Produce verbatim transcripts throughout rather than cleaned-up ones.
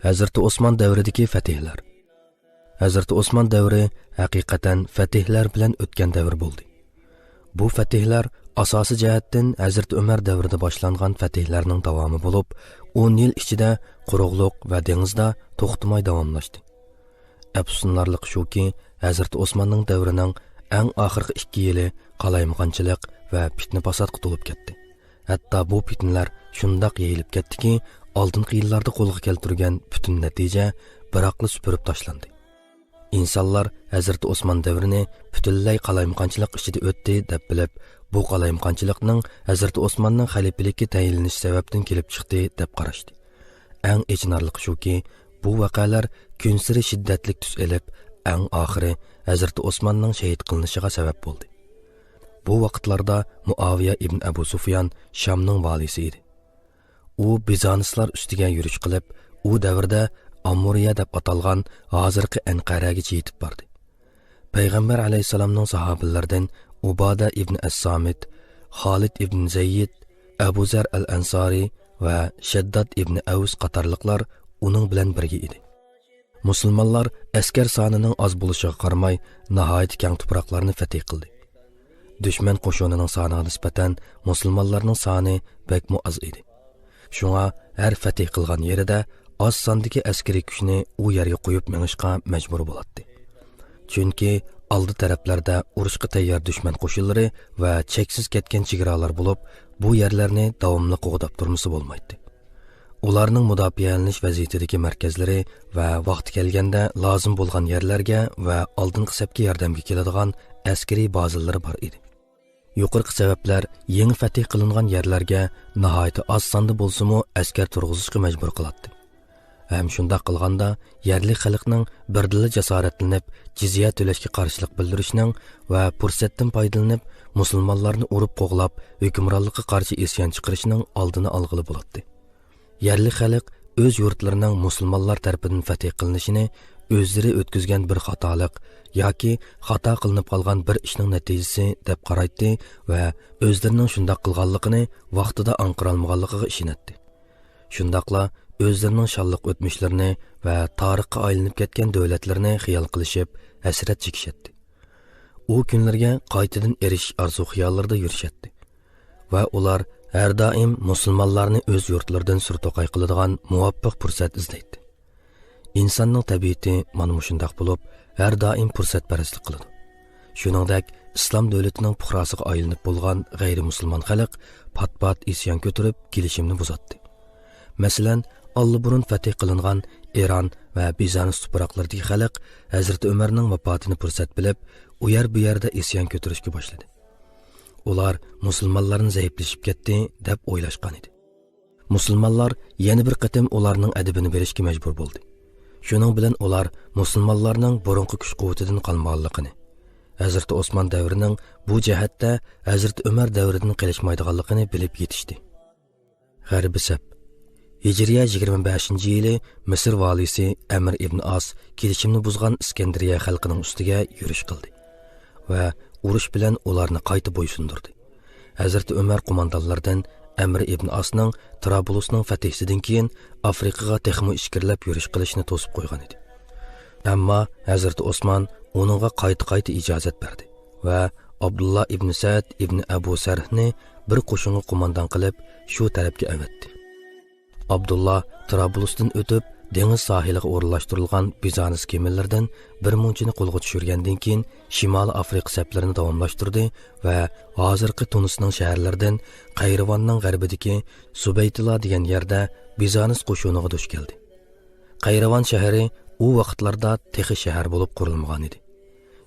ھەزرىتى ئوسمان دەۋرىدىكى فەتىھلەر. ھەزرىتى ئوسمان دەۋرى ھەقىقەتەن فەتىھلەر بىلەن ئۆتكەن دەۋر بولدى. بۇ فەتىھلەر ئاساسىي جەھەتتىن ھەزرىتى ئۆمەر دەۋرىدە باشلانغان فەتىھلەرنىڭ داۋامى بولۇپ، ئون يىل ئىچىدە قۇرۇقلۇق ۋە دېڭىزدا توختىماي داۋاملاشتى. ئەپسۇسلىنارلىقى شۇكى، ھەزرىتى ئوسماننىڭ دەۋرىنىڭ ئەڭ ئاخىرقى ئىككى يىلى قالايمىقانچىلىق ۋە پىتنە-پاساتقا تولۇپ كەتتى. ھەتتا بۇ پىتنىلەر شۇنداق يېيىلىپ كەتتىكى، ئالدىنقى يىللاردا قولغا كەلتۈرگەن پۈتۈن نەتىجە بىراقلا سۈپۈرۈپ تاشلاندى. ئىنسانلار ھەزرىتى ئوسمان دەۋرىنى پۈتۈنلەي قالايمىقانچىلىق ئىچىدە ئۆتتى دەپ بىلىپ، بۇ قالايمىقانچىلىقنىڭ ھەزرىتى ئوسماننىڭ خەلىپىلىككە تەيىنلىنىشى سەۋەبتىن كېلىپ چىقتى دەپ قاراشتى. ئەڭ ئېچىنارلىقى شۇكى، بۇ ۋەقەلەر كۈنسېرى شىددەتلىك تۈس ئېلىپ، ئەڭ ئاخىرى ھەزرىتى ئوسماننىڭ شېھىت قىلىنىشىغا سەۋەب بولدى. بۇ ۋاقىتلاردا مۇئاۋىيە ئىبن ئەبۇ سۇفيان شامنىڭ ۋالىيسى ئىدى. ئۇ بىزانسلار ئۈستىگە يۈرۈش قىلىپ، ئۇ دەۋردە ئامۇرىيە دەپ ئاتالغان ھازىرقى ئەنقەرەگىچە يېتىپ باردى. پەيغەمبەر ئەلەيھىسسالامنىڭ ساھابىلىرىدىن ئۇبادە ئىبن ئەس-سامىت، خالىد ئىبن زەيد، ئەبۇ زەر ئەل-ئەنسارى ۋە شەدداد ئىبن ئەۋس قاتارلىقلار ئۇنىڭ بىلەن بىرگە ئىدى. مۇسۇلمانلار ئەسكەر سانىنىڭ ئاز بولۇشىغا قارىماي، ناھايىتى كەڭ تۇپراقلارنى فەتھى قىلدى. دۈشمەن قوشۇنىنىڭ سانىغا نىسبەتەن مۇسۇلمانلارنىڭ سانى بەكمۇ ئاز ئىدى. شۇڭا ھەر فەتھى قىلغان يېرىدە ئاز ساندىكى ئەسكىرىي كۈچنى ئۇ يەرگە قويۇپ مېڭىشقا مەجبۇر بولاتتى. چۈنكى ئالدى تەرەپلەردە ئۇرۇشقا تەييار دۈشمەن قوشۇنلىرى ۋە چەكسىز كەتكەن چېگرالار بولۇپ، بۇ يەرلەرنى داۋاملىق قوغداپ تۇرمىسا بولمايتتى. ئۇلارنىڭ مۇداپىئەلىنىش ۋەزىيىتىدىكى مەركەزلىرى ۋە ۋاقتى كەلگەندە لازىم بولغان يەرلەرگە ۋە ئالدىنقى سەپكە ياردەمگە كېلىدىغان ئەسكىرىي بازىلىرى بار ئىدى. يۇقىرىقى سەۋەبلەر يېڭى فەتھى قىلىنغان يەرلەرگە ناھايىتى ئاز ساندا بولسىمۇ ئەسكەر تۇرغۇزۇشقا مەجبۇر قىلاتتى. ھەم شۇنداق قىلغاندا، يەرلىك خەلقنىڭ بىردىنلا جاسارەتلىنىپ، جىزيە تۆلەشكە قارشىلىق بىلدۈرۈشنىڭ ۋە پۇرسەتتىن پايدىلىنىپ، مۇسۇلمانلارنى ئۇرۇپ قوغلاپ، ھۆكۈمرانلىققا قارشى ئىسيان چىقىرىشىنىڭ ئالدىنى ئالغىلى بولاتتى. يەرلىك خەلق ئۆز يۇرتلىرىنىڭ مۇسۇلمانلار تەرىپىدىن فەتھى قىلىنىشىنى ئۆزلىرى ئۆتكۈزگەن بىر خاتالىق ياكى خاتا قىلىنىپ قالغان بىر ئىشنىڭ نەتىجىسى دەپ قارايتتى ۋە ئۆزلىرىنىڭ شۇنداق قىلغانلىقىنى ۋاقتىدا ئاڭقىرالمىغانلىقىغا ئىشىنەتتى. شۇنداقلا ئۆزلىرىنىڭ شانلىق ئۆتمۈشلىرىنى ۋە تارىخقا ئايلىنىپ كەتكەن دۆلەتلىرىنى خىيال قىلىشىپ ھەسرەت چېكىشەتتى. ئۇ كۈنلەرگە قايتىدىن ئېرىشىش ئارزۇ-خىياللىرىدا يۈرۈشەتتى. ۋە ئۇلار ھەر دائىم مۇسۇلمانلارنى ئۆز يۇرتلىرىدىن سۈر توقاي قىلىدىغان مۇۋاپىق پۇرسەت ئىزدەيتتى. ئىنساننىڭ تەبىئىتى مانا مۇشۇنداق بولۇپ، ھەر دائىم پۇرسەتپەرەسلىك قىلىدۇ. شۇنىڭدەك، ئىسلام دۆلىتىنىڭ پۇقراسىغا ئايلىنىپ بولغان غەيرىي مۇسۇلمان خەلق پات-پات ئىسيان كۆتۈرۈپ، كېلىشىمنى بۇزاتتى. مەسىلەن، ئاللىبۇرۇن فەتھى قىلىنغان ئىران ۋە بىزانس تۇپراقلىرىدىكى خەلق ھەزرىتى ئۆمەرنىڭ ۋاپاتىنى پۇرسەت بىلىپ، ئۇ يەر-بۇ يەردە ئىسيان كۆتۈرۈشكە باشلىدى. ئۇلار مۇسۇلمانلارنى زەئىپلىشىپ كەتتى، دەپ ئويلاشقان ئىدى. مۇسۇلمانلار يەنە بىر قېتىم ئۇلارنىڭ ئەدىپىنى بېرىشكە مەجبۇر بولدى. شۇنىڭ بىلەن ئۇلار مۇسۇلمانلارنىڭ بۇرۇنقى كۈچ-قۇۋۋىتىدىن قالمىغانلىقىنى، ھەزرىتى ئوسمان دەۋرىنىڭ بۇ جەھەتتە ھەزرىتى ئۆمەر دەۋرىدىن قېلىشمايدىغانلىقىنى بىلىپ يېتىشتى. غەربىي سەپ. ھىجرىيە يىگىرمە بەشىنچى يىلى مىسىر ۋالىيسى ئەمىر ئىبن ئاس كېلىشىمنى بۇزغان ئىسكەندىرىيە خەلقىنىڭ ئۈستىگە يۈرۈش قىلدى ۋە ئۇرۇش بىلەن ئۇلارنى قايتا بويسۇندۇردى. ھەزرىتى ئۆمەر قوماندانلىرىدىن ئەمىر ئىبن ئاسنىڭ ترابلۇسنىڭ فەتھىسىدىن كېيىن ئافرىقىغا تېخىمۇ ئىچكىرىلەپ يۈرۈش قىلىشىنى توسۇپ قويغان ئىدى. ئەمما ھەزرىتى ئوسمان ئۇنىڭغا قايتا-قايتا ئىجازەت بەردى ۋە ئابدۇللا ئىبن سەئد ئىبن ئەبۇ سەرھنى بىر قوشۇنغا قوماندان قىلىپ، شۇ تەرەپكە ئەۋەتتى. ئابدۇللا ترابلۇستىن ئۆتۈپ، دېڭىز ساھىلىغا ئورۇنلاشتۇرۇلغان بىزانس كېمىلىرىدىن بىر مۇنچىنى قولغا چۈشۈرگەندىن كېيىن، شىمالىي ئافرىقا سەپلىرىنى داۋاملاشتۇردى ۋە ھازىرقى تۇنىسنىڭ شەھەرلىرىدىن قەيرىۋاننىڭ غەربىدىكى سۇبەيتىلا دېگەن يەردە بىزانس قوشۇنىغا دۇچ كەلدى. قەيرىۋان شەھىرى ئۇ ۋاقىتلاردا تېخى شەھەر بولۇپ قۇرۇلمىغان ئىدى.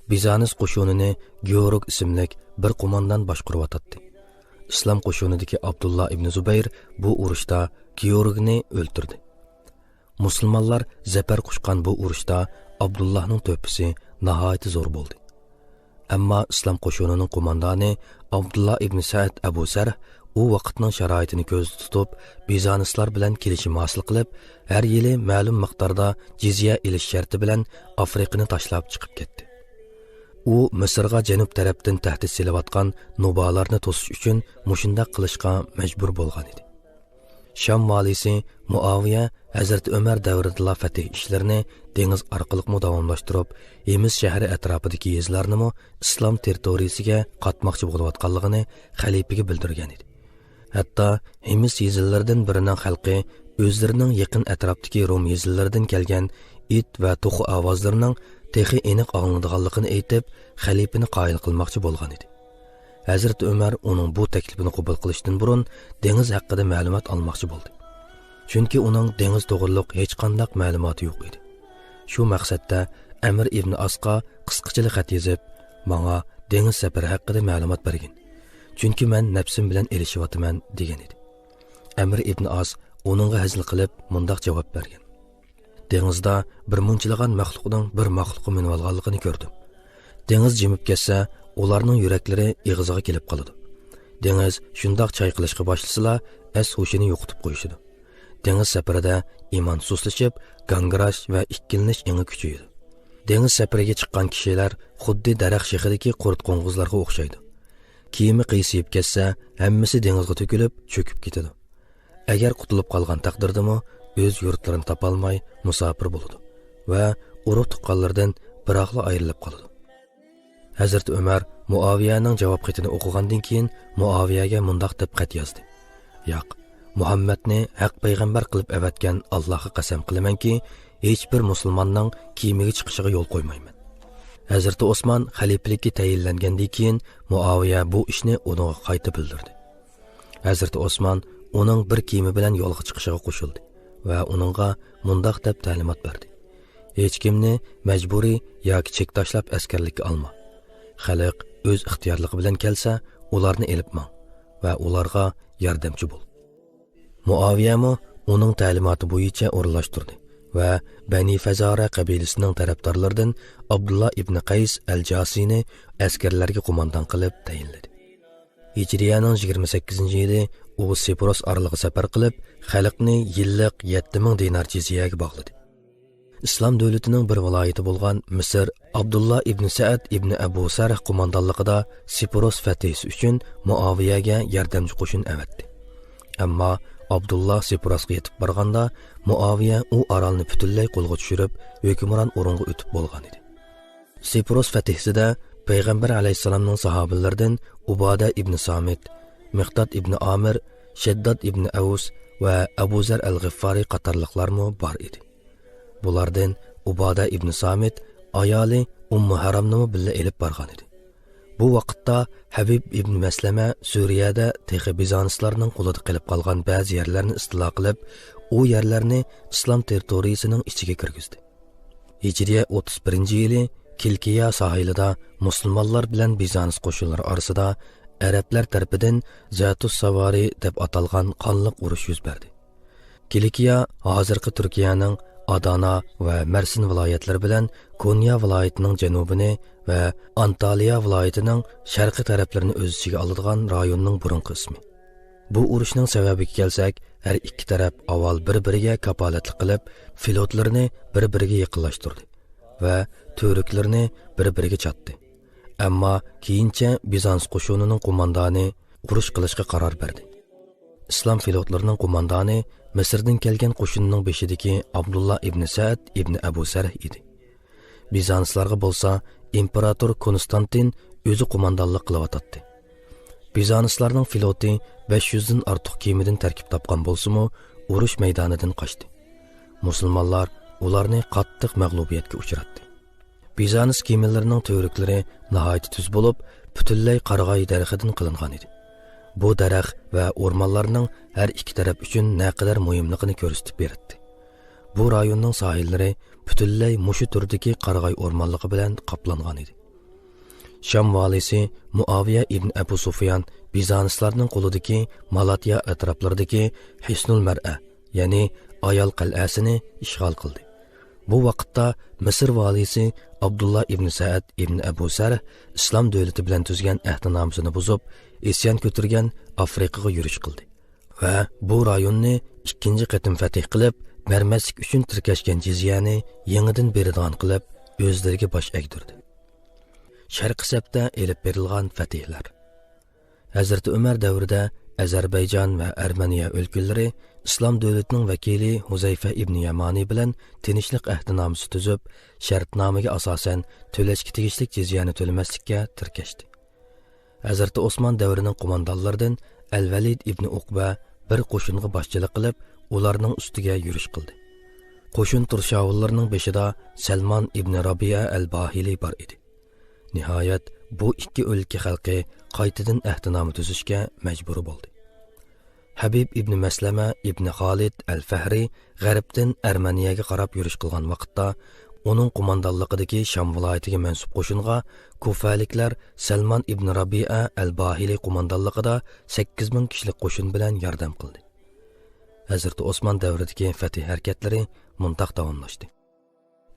بىزانس قوشۇنىنى گيورۇگ ئىسىملىك بىر قوماندان باشقۇرۇۋاتاتتى. ئىسلام قوشۇنىدىكى ئابدۇللا ئىبن زۇبەير بۇ ئۇرۇشتا گيورۇگنى ئۆلتۈردى. مۇسۇلمانلار زەپەر قۇچقان بۇ ئۇرۇشتا ئابدۇللاھنىڭ تۆھپىسى ناھايىتى زور بولدى. ئەمما ئىسلام قوشۇنىنىڭ قوماندانى ئابدۇللا ئىبن سەئد ئەبۇ سەرھ ئۇ ۋاقىتنىڭ شارائىتىنى كۆزدە تۇتۇپ، بىزانسلار بىلەن كېلىشىم ھاسىل قىلىپ، ھەر يىلى مەلۇم مىقداردا جىزيە ئېلىش شەرتى بىلەن ئافرىقىنى تاشلاپ چىقىپ كەتتى. ئۇ مىسىرغا جەنۇب تەرەپتىن تەھدىت سېلىۋاتقان نۇبالارنى توسۇش ئۈچۈن مۇشۇنداق قىلىشقا مەجبۇر بولغان ئىدى. شام ۋالىسى مۇئاۋىيە ھەزرىتى ئۆمەر دەۋرىدىلا فەتھ ئىشلىرىنى دېڭىز ئارقىلىقمۇ داۋاملاشتۇرۇپ، ھىمس شەھىرى ئەتراپىدىكى يېزىلارنىمۇ ئىسلام تېررىتورىيىسىگە قاتماقچى بولۇۋاتقانلىقىنى خەلىپىگە بىلدۈرگەن ئىدى. ھەتتا ھىمس يېزىلىرىدىن بىرىنىڭ خەلقى ئۆزلىرىنىڭ يېقىن ئەتراپتىكى روم يېزىلىرىدىن كەلگەن ئىت ۋە توخۇ ئاۋازلىرىنىڭ تېخى ئېنىق ئاڭلىنىدىغانلىقىنى ئېيتىپ، خەلىپىنى قايىل قىلماقچى بولغان ئىدى. ھەزرىتى ئۆمەر ئۇنىڭ بۇ تەكلىپىنى قوبۇل قىلىشتىن بۇرۇن دېڭىز ھەققىدە مەلۇمات ئالماقچى بولدى. چۈنكى ئۇنىڭ دېڭىز توغرۇلۇق ھېچقانداق مەلۇماتى يوق ئىدى. شۇ مەقسەتتە ئەمىر ئىبنى ئاسقا قىسقىچىلا خەت يېزىپ، ماڭا دېڭىز سەپىرى ھەققىدە مەلۇمات بەرگىن. چۈنكى مەن نەپسىم بىلەن ئېلىشىۋاتىمەن، دېگەن ئىدى. ئەمىر ئىبنى ئاس ئۇنىڭغا ھەزىل قىلىپ مۇنداق جاۋاب بەرگەن. دېڭىزدا بىر مۇنچىلىغان مەخلۇقنىڭ بىر مەخلۇققا مىنىۋالغانلىقىنى كۆردۈم. دېڭىز جىمىپ كەتسە، ئۇلارنىڭ يۈرەكلىرى ئېغىزىغا كېلىپ قالىدۇ. دېڭىز شۇنداق چايقىلىشقا باشلىسىلا، ئەس-ھوشىنى يوقىتىپ قويۇشىدۇ. دېڭىز سەپىرىدە ئىمان سۇسلىشىپ، گاڭگىراش ۋە ئىككىلىنىش ئېڭى كۈچىيىدۇ. دېڭىز سەپىرىگە چىققان كىشىلەر خۇددى دەرەخ شېخىدىكى قۇرت قوڭغۇزلارغا ئوخشايدۇ. كېمە قىيسىيىپ كەتسە، ھەممىسى دېڭىزغا تۆكۈلۈپ، چۆكۈپ كېتىدۇ. ئەگەر قۇتۇلۇپ قالغان تەقدىردىمۇ، ئۆز يۇرتلىرىنى تاپالماي مۇساپىر بولىدۇ ۋە ئۇرۇق تۇغقانلىرىدىن بىراقلا ئايرىلىپ قالىدۇ. ھەزرىتى ئۆمەر مۇئاۋىيەنىڭ جاۋاب خېتىنى ئوقۇغاندىن كېيىن، مۇئاۋىيەگە مۇنداق دەپ خەت يازدى: ياق، مۇھەممەدنى ھەق پەيغەمبەر قىلىپ ئەۋەتكەن ئاللاھقا قەسەم قىلىمەنكى، ھېچبىر مۇسۇلماننىڭ كېمىگە چىقىشىغا يول قويمايمەن. ھەزرىتى ئوسمان خەلىپىلىككە تەيىنلەنگەندىن كېيىن، مۇئاۋىيە بۇ ئىشنى ئۇنىڭغا قايتا بىلدۈردى. ھەزرىتى ئوسمان ئۇنىڭ بىر كېمە بىلەن يولغا چىقىشىغا قوشۇلدى ۋە ئۇنىڭغا مۇنداق دەپ تەلىمات بەردى: ھېچكىمنى مەجبۇرىي ياكى چەك تاشلاپ ئەسكەرلىككە ئالما. خەلق ئۆز ئىختىيارلىقى بىلەن كەلسە، ئۇلارنى ئېلىپ ماڭ ۋە ئۇلارغا ياردەمچى بول. مۇئاۋىيەمۇ ئۇنىڭ تەلىماتى بويىچە ئورۇنلاشتۇردى ۋە بەنى فەزارە قەبىلىسىنىڭ تەرەپدارلىرىدىن ئابدۇللا ئىبنى قەيس ئەل جاسىنى ئەسكەرلەرگە قوماندان قىلىپ تەيىنلىدى. ھىجرىيەنىڭ يىگىرمە سەككىزىنچى يىلى ئۇ سىپروس ئارىلىغا سەپەر قىلىپ، خەلقنى يىللىق يەتتە مىڭ دىنار جىزيەگە باغلىدى. ئىسلام دۆلىتىنىڭ بىر ۋىلايىتى بولغان مىسىر ئابدۇللا ئىبنى سەئەد ئىبنى ئەبۇ سەرھ قوماندانلىقىدا سىپروس فەتھىسى ئۈچۈن مۇئاۋىيەگە ياردەمچى قوشۇن ئەۋەتتى. ئەمما ئابدۇللا سىپروسقا يېتىپ بارغاندا، مۇئاۋىيە ئۇ ئارالنى پۈتۈنلەي قولغا چۈشۈرۈپ، ھۆكۈمران ئورۇنغا ئۆتۈپ بولغان ئىدى. سىپروس فەتھىسىدە پەيغەمبەر ئەلەيھىسسالامنىڭ ساھابىلىرىدىن ئۇبادە ئىبنى سامىت، مىقداد ئىبنى ئامىر، شەدداد ئىبنى ئەۋس ۋە ئەبۇ زەر ئەل غىففارى قاتارلىقلارمۇ بار ئىدى. بۇلاردىن ئۇبادە ئىبنى سامىت ئايالى ئۇممۇ ھارامنىمۇ بىللە ئېلىپ بارغان ئىدى. بۇ ۋاقىتتا ھەبىب ئىبنى مەسلەمە سۈرىيەدە تېخى بىزانسلارنىڭ قولىدا قېلىپ قالغان بەزى يەرلەرنى ئىستىلا قىلىپ، ئۇ يەرلەرنى ئىسلام تېررىتورىيىسىنىڭ ئىچىگە كىرگۈزدى. ھىجرىيە ئوتتۇز بىرىنچى يىلى كىلكىيا ساھىلىدا مۇسۇلمانلار بىلەن بىزانس قوشۇنلىرى ئارىسىدا ئەرەبلەر تەرىپىدىن زەتۇس ساۋارى دەپ ئاتالغان قانلىق ئۇرۇش يۈز بەردى. كىلىكىيا ھازىرقى تۈركىيەنىڭ ئادانا ۋە مەرسىن ۋىلايەتلىرى بىلەن كونيا ۋىلايىتىنىڭ جەنۇبىنى ۋە ئانتالىيا ۋىلايىتىنىڭ شەرقىي تەرەپلىرىنى ئۆز ئىچىگە ئالىدىغان رايوننىڭ بۇرۇنقى ئىسمى. بۇ ئۇرۇشنىڭ سەۋەبىگە كەلسەك، ھەر ئىككى تەرەپ ئاۋۋال بىر-بىرىگە كاپالەتلىك قىلىپ، فلوتلىرىنى بىر-بىرىگە يېقىنلاشتۇردى ۋە تۈۋرۈكلىرىنى بىر-بىرىگە چاتتى. ئەمما كېيىنچە بىزانس قوشۇنىنىڭ قوماندانى ئۇرۇش قىلىشقا قارار بەردى. ئىسلام فلوتلىرىنىڭ قوماندانى مىسىردىن كەلگەن قوشۇننىڭ بېشىدىكى ئابدۇللا ئىبنى سەئەد ئىبنى ئەبۇ سەرھ ئىدى. بىزانسلارغا بولسا ئىمپېراتور كونستانتىن ئۆزى قوماندانلىق قىلىۋاتاتتى. بىزانسلارنىڭ فلوتى بەش يۈزدىن ئارتۇق كېمىدىن تەركىب تاپقان بولسىمۇ، ئۇرۇش مەيدانىدىن قاچتى. مۇسۇلمانلار ئۇلارنى قاتتىق مەغلۇبىيەتكە ئۇچراتتى. بىزانس كېمىلىرىنىڭ تۈۋرۈكلىرى ناھايىتى تۈز بولۇپ، پۈتۈنلەي قارىغاي دەرىخىدىن قىلىنغان ئىدى. بۇ دەرەخ ۋە ئورمانلارنىڭ ھەر ئىككى تەرەپ ئۈچۈن نەقەدەر مۇھىملىقىنى كۆرسىتىپ بېرەتتى. بۇ رايوننىڭ ساھىللىرى پۈتۈنلەي مۇشۇ تۈردىكى قارىغاي ئورمانلىقى بىلەن قاپلانغان ئىدى. شام ۋالىسى مۇئاۋىيە ئىبن ئەبۇ سۇفيان بىزانسلارنىڭ قولىدىكى مالاتيا ئەتراپلىرىدىكى ھىسنۇل مەرئە، يەنى ئايال قەلئەسىنى ئىشغال قىلدى. بۇ ۋاقىتتا مىسىر ۋالىسى ئابدۇللا ئىبن سەئەد ئىبن ئەبۇ سەرھ ئىسلام دۆلىتى بىلەن تۈزگەن ئەھدىنامىسىنى بۇزۇپ، ئىسيان كۆتۈرگەن ئافرىقىغا يۈرۈش قىلدى ۋە بۇ رايوننى ئىككىنچى قېتىم فەتھ قىلىپ، بەرمەسلىك ئۈچۈن تىركەشكەن جىزيەنى يېڭىدىن بېرىدىغان قىلىپ، ئۆزلىرىگە باش ئەگدۈردى. شەرقىي سەپتە ئېلىپ بېرىلغان فەتھلەر. ھەزرىتى ئۆمەر دەۋرىدە ئەزەربەيجان ۋە ئەرمېنىيە ئۆلكىلىرى ئىسلام دۆلىتىنىڭ ۋەكىلى ھۇزەيفە ئىبنى يامانى بىلەن تىنچلىق ئەھدىنامىسى تۈزۈپ، شەرتنامىگە ئاساسەن تۆلەشكە تېگىشلىك جىزيەنى تۆلىمەسلىككە تىركەشتى. ھەزرىتى ئوسمان دەۋرىنىڭ قوماندانلىرىدىن ئەل-ۋەلىد ئىبنى ئۇقبە بىر قوشۇنغا باشچىلىق قىلىپ، ئۇلارنىڭ ئۈستىگە يۈرۈش قىلدى. قوشۇن تۇرشاۋۇللىرىنىڭ بېشىدا سەلمان ئىبنى رابىئە ئەل-باھىلى بار ئىدى. نىھايەت، بۇ ئىككى ئۆلكە خەلقى قايتىدىن ئەھدىنامە تۈزۈشكە مەجبۇر بولدى. ھەبىب ئىبنى مەسلەمە ئىبنى خالىد ئەل-فەھرى غەربتىن ئەرمېنىيەگە قاراپ يۈرۈش قىلغان ۋاقىتتا، ئۇنىڭ قوماندانلىقىدىكى شام ۋىلايىتىگە مەنسۇپ قوشۇنغا كۇفەلىكلەر سەلمان ئىبنى رابىئە ئەل-باھىلى قوماندانلىقىدا سەككىز مىڭ كىشىلىك قوشۇن بىلەن ياردەم قىلدى. ھەزرىتى ئوسمان دەۋرىدىكى فەتھى ھەرىكەتلىرى مۇنداق داۋاملاشتى.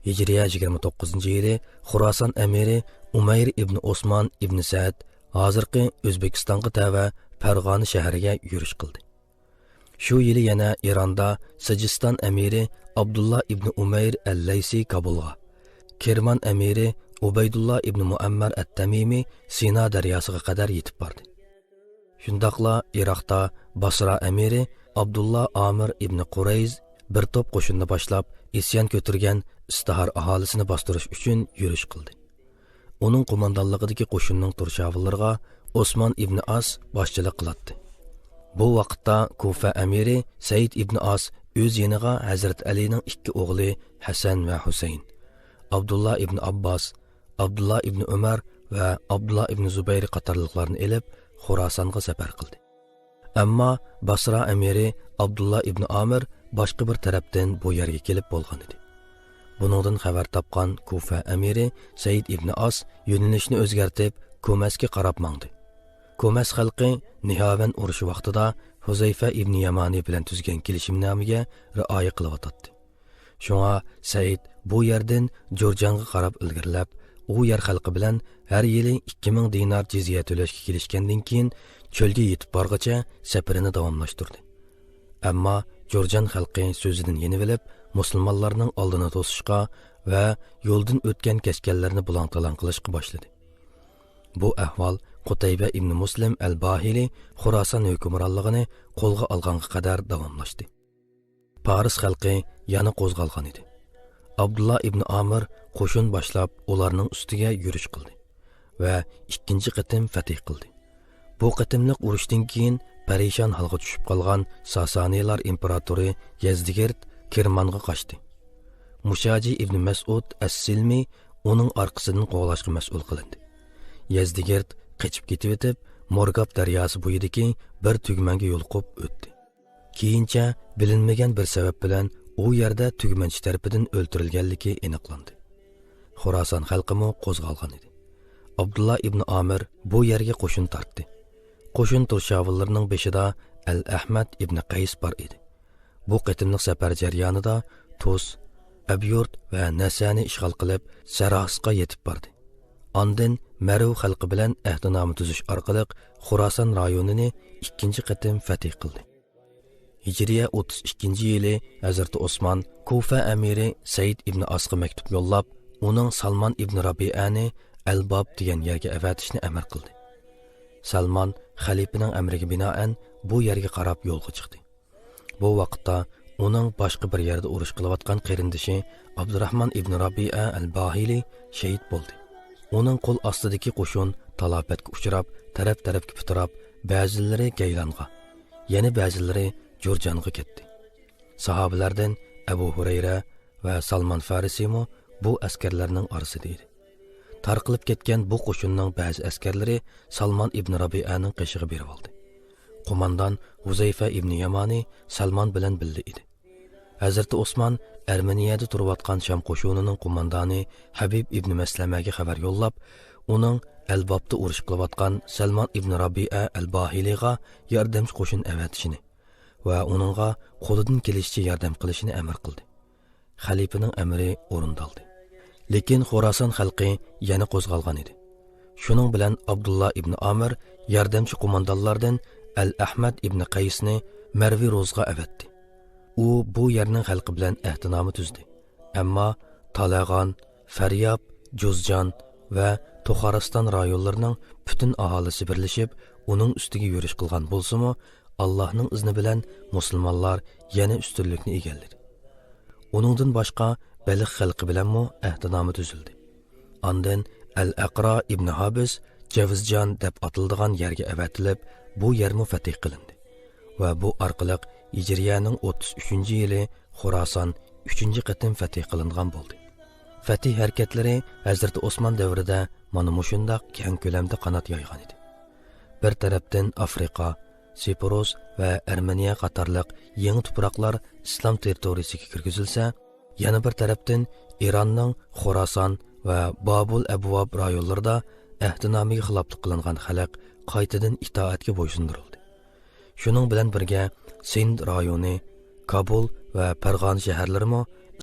ھىجرىيە يىگىرمە توققۇزىنچى يىلى خوراسان ئەمىرى ئۇمەير ئىبنى ئوسمان ئىبنى سەئد ھازىرقى ئۆزبېكىستانغا تەۋە پەرغانە شەھىرىگە يۈرۈش قىلدى. شۇ يىلى يەنە ئىراندا سىجىستان ئەمىرى ئابدۇللا ئىبنى ئۇمەير ئەل-لەيسى كابۇلغا، كىرمان ئەمىرى ئۇبەيدۇللا ئىبنى مۇئەممەر ئەت-تەمىمى سىنا دەرياسىغا قەدەر يېتىپ باردى. شۇنداقلا ئىراقتا باسرا ئەمىرى ئابدۇللا ئامىر ئىبنى قۇرەيز بىر توپ قوشۇننى باشلاپ، ئىسيان كۆتۈرگەن ئىستىھار ئاھالىسىنى باستۇرۇش ئۈچۈن يۈرۈش قىلدى. ئۇنىڭ قوماندانلىقىدىكى قوشۇننىڭ تۇرشاۋۇللىرىغا ئوسمان ئىبنى ئاس باشچىلىق قىلاتتى. بۇ ۋاقىتتا كۇفە ئەمىرى سەئىد ئىبنى ئاس ئۆز يېنىغا ھەزرىتى ئەلىنىڭ ئىككى ئوغلى ھەسەن ۋە ھۈسەيىن، ئابدۇللا ئىبنى ئابباس، ئابدۇللا ئىبنى ئۆمەر ۋە ئابدۇللا ئىبنى زۇبەير قاتارلىقلارنى ئېلىپ، خوراسانغا سەپەر قىلدى. ئەمما باسرا ئەمىرى ئابدۇللا ئىبنى ئامىر باشقا بىر تەرەپتىن بۇ يەرگە كېلىپ بولغان ئىدى. بۇنىڭدىن خەۋەر تاپقان كۇفە ئەمىرى سەئىد ئىبنى ئاس يۆنىلىشنى ئۆزگەرتىپ، كومەسكە قاراپ ماڭدى. كومەس خەلقى نىھاۋەن ئۇرۇشى ۋاقتىدا ھۇزەيفە ئىبنى يامانى بىلەن تۈزگەن كېلىشىمنامىگە رىئايە قىلىۋاتاتتى. شۇڭا سەئىد بۇ يەردىن جۇرجانغا قاراپ ئىلگىرىلەپ، ئۇ يەر خەلقى بىلەن ھەر يىلى ئىككى مىڭ دىنار جىزيە تۆلەشكە كېلىشكەندىن كېيىن، چۆلگە يېتىپ بارغىچە سەپىرىنى داۋاملاشتۇردى. ئەمما جۇرجان خەلقى سۆزىدىن يېنىۋېلىپ، مۇسۇلمانلارنىڭ ئالدىنى توسۇشقا ۋە يولدىن ئۆتكەن-كەچكەنلەرنى بۇلاڭ-تالاڭ قىلىشقا باشلىدى. بۇ ئەھۋال قۇتەيبە ئىبنى مۇسلىم ئەل-باھىلى خوراسان ھۆكۈمرانلىقىنى قولغا ئالغانغا قەدەر داۋاملاشتى. پارس خەلقى يەنە قوزغالغان ئىدى. ئابدۇللا ئىبنى ئامىر قوشۇن باشلاپ، ئۇلارنىڭ ئۈستىگە يۈرۈش قىلدى ۋە ئىككىنچى قېتىم فەتھ قىلدى. بۇ قېتىملىق ئۇرۇشتىن كېيىن پەرىشان ھالغا چۈشۈپ قالغان ساسانىيلار ئىمپېراتورى يەزدىگىرد كىرمانغا قاچتى. مۇشاجى ئىبنى مەسئۇد ئەس-سىلمى ئۇنىڭ ئارقىسىدىن قوغلاشقا مەسئۇل قىلىندى. يەزدىگىرد قېچىپ كېتىۋېتىپ، مورگاپ دەرياسى بويىدىكى بىر تۈگمەنگە يولۇقۇپ ئۆتتى. كېيىنچە بىلىنمىگەن بىر سەۋەب بىلەن ئۇ يەردە تۈگمەنچى تەرىپىدىن ئۆلتۈرۈلگەنلىكى ئېنىقلاندى. خوراسان خەلقىمۇ قوزغالغان ئىدى. ئابدۇللا ئىبنى ئامىر بۇ يەرگە قوشۇن تارتتى. قوشۇن تۇرشاۋۇللىرىنىڭ بېشىدا ئەل-ئەھمەد ئىبنى قەيس بار ئىدى. بۇ قېتىملىق سەپەر جەريانىدا تۇس، ئەبيۇرت ۋە نەسەنى ئىشغال قىلىپ، سەرھاسقا يېتىپ باردى. ئاندىن مەرۋ خەلقى بىلەن ئەھدىنامە تۈزۈش ئارقىلىق خوراسان رايونىنى ئىككىنچى قېتىم فەتھ قىلدى. ھىجرىيە ئوتتۇز ئىككىنچى يىلى ھەزرىتى ئوسمان كۇفە ئەمىرى سەئىد ئىبنى ئاسقا مەكتۇپ يوللاپ، ئۇنىڭ سالمان ئىبنى رابىئەنى ئەلباب دېگەن يەرگە ئەۋەتىشنى ئەمر قىلدى. سالمان خەلىپىنىڭ ئەمرىگە بىنائەن بۇ يەرگە قاراپ يولغا چىقتى. بۇ ۋاقىتتا ئۇنىڭ باشقا بىر يەردە ئۇرۇش قىلىۋاتقان قېرىندىشى ئابدۇراھمان ئىبنى رابىئە ئەل باھىلى شېھىت بولدى. ئۇنىڭ قول ئاستىدىكى قوشۇن تالاپەتكە ئۇچراپ، تەرەپ-تەرەپكە پىتىراپ، بەزىلىرى گەيلانغا، يەنە بەزىلىرى جۇرجانغا كەتتى. ساھابىلەردىن ئەبۇ ھۇرەيرە ۋە سالمان فارىسىمۇ بۇ ئەسكەرلەرنىڭ ئارىسىدا ئىدى. تارقىلىپ كەتكەن بۇ قوشۇننىڭ بەزى ئەسكەرلىرى سالمان ئىبنى رابىئەنىڭ قېشىغا بېرىۋالدى. قوماندان ھۇزەيفە ئىبنى يامانى سالمان بىلەن بىللە ئىدى. ھەزرىتى ئوسمان ئەرمېنىيەدە تۇرۇۋاتقان شام قوشۇنىنىڭ قوماندانى ھەبىب ئىبنى مەسلەمەگە خەۋەر يوللاپ، ئۇنىڭ ئەلبابتا ئۇرۇش قىلىۋاتقان سالمان ئىبنى رابىئە ئەل باھىلىغا ياردەمچى قوشۇن ئەۋەتىشىنى ۋە ئۇنىڭغا قولىدىن كېلىشىچە ياردەم قىلىشىنى ئەمر قىلدى. خەلىپىنىڭ ئەمرى ئورۇندالدى. لېكىن خوراسان خەلقى يەنە قوزغالغان ئىدى. شۇنىڭ بىلەن ئابدۇللا ئىبنى ئامىر ياردەمچى قوماندانلاردىن ئەل-ئەھمەد ئىبنى قەيسنى مەرۋى روزغا ئەۋەتتى. ئۇ بۇ يەرنىڭ خەلقى بىلەن ئەھدىنامە تۈزدى. ئەمما تالەغان، فەرياب، جۇزجان ۋە توخارىستان رايونلىرىنىڭ پۈتۈن ئاھالىسى بىرلىشىپ، ئۇنىڭ ئۈستىگە يۈرۈش قىلغان بولسىمۇ، ئاللاھنىڭ ئىزنى بىلەن مۇسۇلمانلار يەنە ئۈستۈنلۈكنى ئىگىلىدى. ئۇنىڭدىن باشقا بەلخ خەلقى بىلەنمۇ ئەھدىنامە تۈزۈلدى. ئاندىن ئەل ئەقرا ئىبن ھابىس جەۋزجان دەپ ئاتىلىدىغان يەرگە ئەۋەتىلىپ، بۇ يەرمۇ فەتھ قىلىندى ۋە بۇ ئارقىلىق ھىجرىيەنىڭ ئوتتۇز ئۈچىنچى يىلى خوراسان ئۈچىنچى قېتىم فەتھ قىلىنغان بولدى. فەتھ ھەرىكەتلىرى ھەزرىتى ئوسمان دەۋرىدە مانا مۇشۇنداق كەڭ كۆلەمدە قانات يايغان ئىدى. بىر تەرەپتىن ئافرىقا، سىپرۇس ۋە ئەرمېنىيە قاتارلىق يېڭى تۇپراقلار ئىسلام تېررىتورىيىسىگە كىرگۈزۈلسە، يەنە بىر تەرەپتىن ئىراننىڭ خوراسان ۋە بابۇل ئەبۋاب رايونلىرىدا ئەھدىنامىگە خىلاپلىق قىلىنغان خەلق قايتىدىن ئىتائەتكە بويسۇندۇرۇلدى. شۇنىڭ بىلەن بىرگە، سىند رايونى، كابۇل ۋە پەرغانە شەھەرلىرىمۇ